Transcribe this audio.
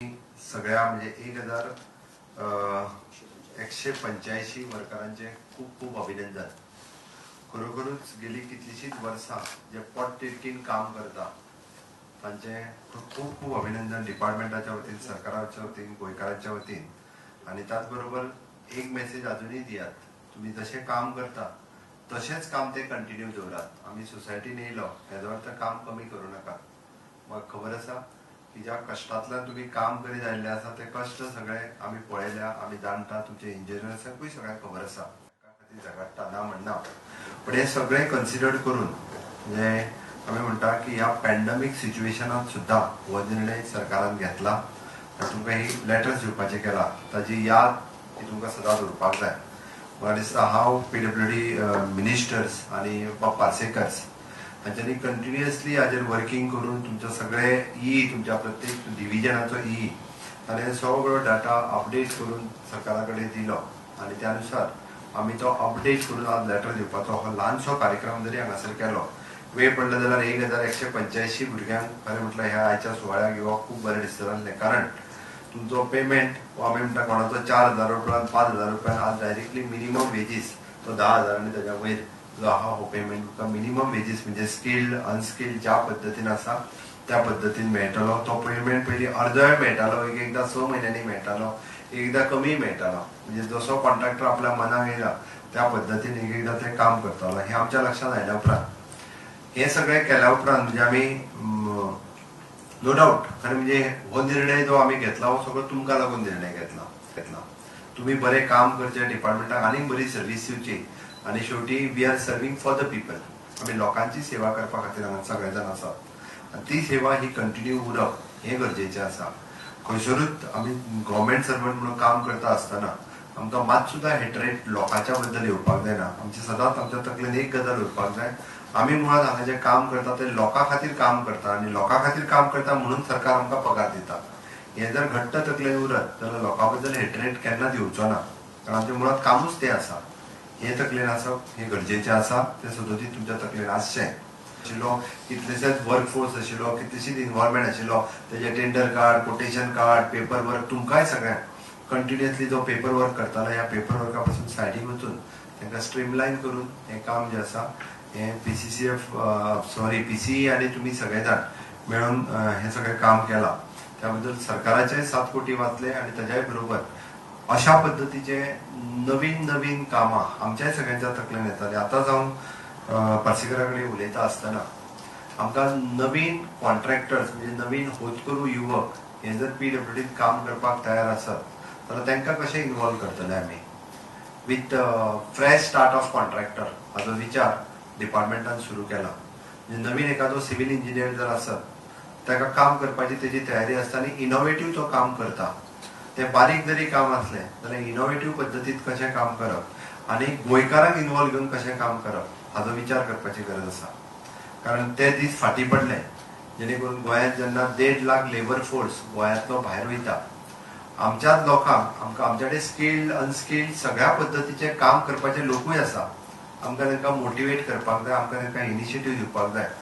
सगळ्या म्हणजे 1185 वर्करांचे खूप खूप अभिनंदन. खरोखरूच गेली कितलीशीच वर्सां जे पोटतिडकीन काम करता तांचे खूप खूप अभिनंदन डिपार्टमेंटाच्या वतीन, सरकाराच्या वतीन, गोंयकारांच्या वतीन. आनी त्याच बरोबर एक मेसेज अजुनूय दियात, तुमी जशें काम करता तशेंच काम ते कंटिन्यू दवरात. आमी सोसायटीन येयलो हेजो अर्थ काम कमी करूं नाकात. म्हाका खबर आसा की ज्या कश्टांतल्यान तुमी काम करीत आयिल्ले आसा ते कश्ट सगळे आमी पळयल्या, आमी जाणटा, तुमचे इंजिनियर्सांकूय सगळ्यांक खबर आसा, खातीर झगडटा ना म्हणना. पण हे सगळें कन्सिडर करून म्हणजे आमी म्हणटा की ह्या पॅन्डमीक सिच्युएशनात सुद्दां हो निर्णय सरकारान घेतला आनी तुमकां ही लेटर्स दिवपाचें केला, ताजी याद ही तुमकां सदांच उरपाक जाय. म्हाका दिसता हांव पीडब्ल्यूडी मिनिस्टर्स आनी पार्सेकर्स हांच्यांनी कंटिन्युअसली हाजेर वर्किंग करून तुमच्या सगळे ई, तुमच्या प्रत्येक डिविजनाचो ई, ताणें सगळो डाटा अपडेट करून सरकारा कडेन दिलो आनी त्या नुसार आमी तो अपडेट करून आज लेटर दिवपाचो हो ल्हानसो कार्यक्रम जरी हांगासर केलो, वेळ पडलो जाल्यार 1185 भुरग्यांक खरें म्हटल्यार ह्या आयच्या सुवाळ्याक येवप खूब बरें दिसतलें आसलें. कारण तुमचो पेमेंट हो आमी म्हणटा कोणाचो 4000 रुपयान, 5000 रुपयान, आज डायरेक्टली मिनिमम वेजीस तो 10,000 आनी ताच्या वयर जो आहा हो पेमेंट तुमकां मिनिमम वेजीस म्हणजे स्किल्ड, अनस्किल्ड ज्या पद्दतीन आसा त्या पद्दतीन मेळटलो. तो पेमेंट पयलीं अर्दोय मेळटालो, एक एकदां 6 म्हयन्यांनी मेळटालो, एकदां कमी मेळटालो. म्हणजे जसो कॉन्ट्रॅक्टर आपल्या मनाक येयला त्या पद्दतीन एक एकदां ते काम करतालो. हें आमच्या लक्षांत आयल्या उपरांत, हें सगळें केल्या उपरांत म्हणजे आमी नो डावट खरें म्हणजे हो निर्णय जो आमी घेतला हो सगळो तुमकां लागून निर्णय घेतला. तुमी बरें काम करचें, डिपार्टमेंटाक आनीक बरी सर्वीस दिवची आनी शेवटी we are serving for the people. आमी लोकांची सेवा करपा खातीर हांगा सगळे जाण आसात आनी ती सेवा ही कंटिन्यू उरप हें गरजेचें आसा. खंयसरूच आमी गव्हर्मेंट सर्वंट म्हणून काम करता आसतना आमकां मात सुद्दां हेट्रेट लोकांच्या बद्दल येवपाक जायना. आमचे सदांच आमच्या तकलेन एक गजाल उरपाक जाय, आमी मुळात हांगा जें काम करता ते लोकां खातीर काम करता आनी लोकां खातीर काम करता म्हणून सरकार आमकां पगार दिता. हें जर घट्ट तकलेन उरत जाल्यार लोकां बद्दल हेट्रेट केन्नाच येवचो ना, कारण आमचें मुळात कामूच तें आसा. हें तकलेन आसप हें गरजेचें आसा. तें सदोदीत तुमच्या तकलेन आसचें. आशिल्लो कितलेशेच वर्क फोर्स आशिल्लो, कितलेशीच इन्वॉल्वमेंट आशिल्लो, तेजे tender card, quotation card, paper work, तुमकांय सगळ्यांक कंटिन्युअसली जो पेपर वर्क करतालो ह्या पेपर वर्का पासून सायडीक वचून तांकां स्ट्रीमलायन करून हें काम जें आसा हें पीसीसीएफ, सॉरी, पीसीई आनी तुमी सगळे जाण मेळून हें सगळें काम केलां. त्या बद्दल सरकाराचे 7 कोटी वाचले आनी ताज्याय बरोबर अशा पद्दतीचे नवीन नवीन कामां आमच्याय सगळ्यांच्या तकलेन येताली. आतां जावन पार्सेकरा कडेन उलयता आसतना आमकां नवीन कॉन्ट्रॅक्टर्स म्हणजे नवीन होतकरू युवक हे जर पीडब्ल्यूडीत काम करपाक तयार आसत जाल्यार तांकां कशें इन्वॉल्व करतले आमी with fresh start of contractor, हाजो विचार डिपार्टमेंटान सुरू केला. म्हणजे नवीन एखादो सिव्हिल इंजिनियर जर आसत, ताका काम करपाची तेजी तयारी आसता आनी इनोवेटीव तो काम करता, तें बारीक जरी काम आसलें जाल्यार इनोवेटीव पद्दतीत कशें काम करप आनी गोंयकारांक इन्वॉल्व घेवन कशें काम करप हाजो विचार करपाची गरज आसा. कारण ते दीस फाटीं पडले जेणे करून गोंयांत जेन्ना 1.5 लाख लेबर फोर्स गोंयांतलो भायर वयता, आमच्याच लोकांक, आमकां आमच्या कडेन स्किल्ड, अनस्किल्ड सगळ्या पद्दतीचे काम करपाचे लोकूय आसा. आमकां तांकां मोटिवेट करपाक जाय, आमकां तांकां इनिशिएटीव दिवपाक जाय.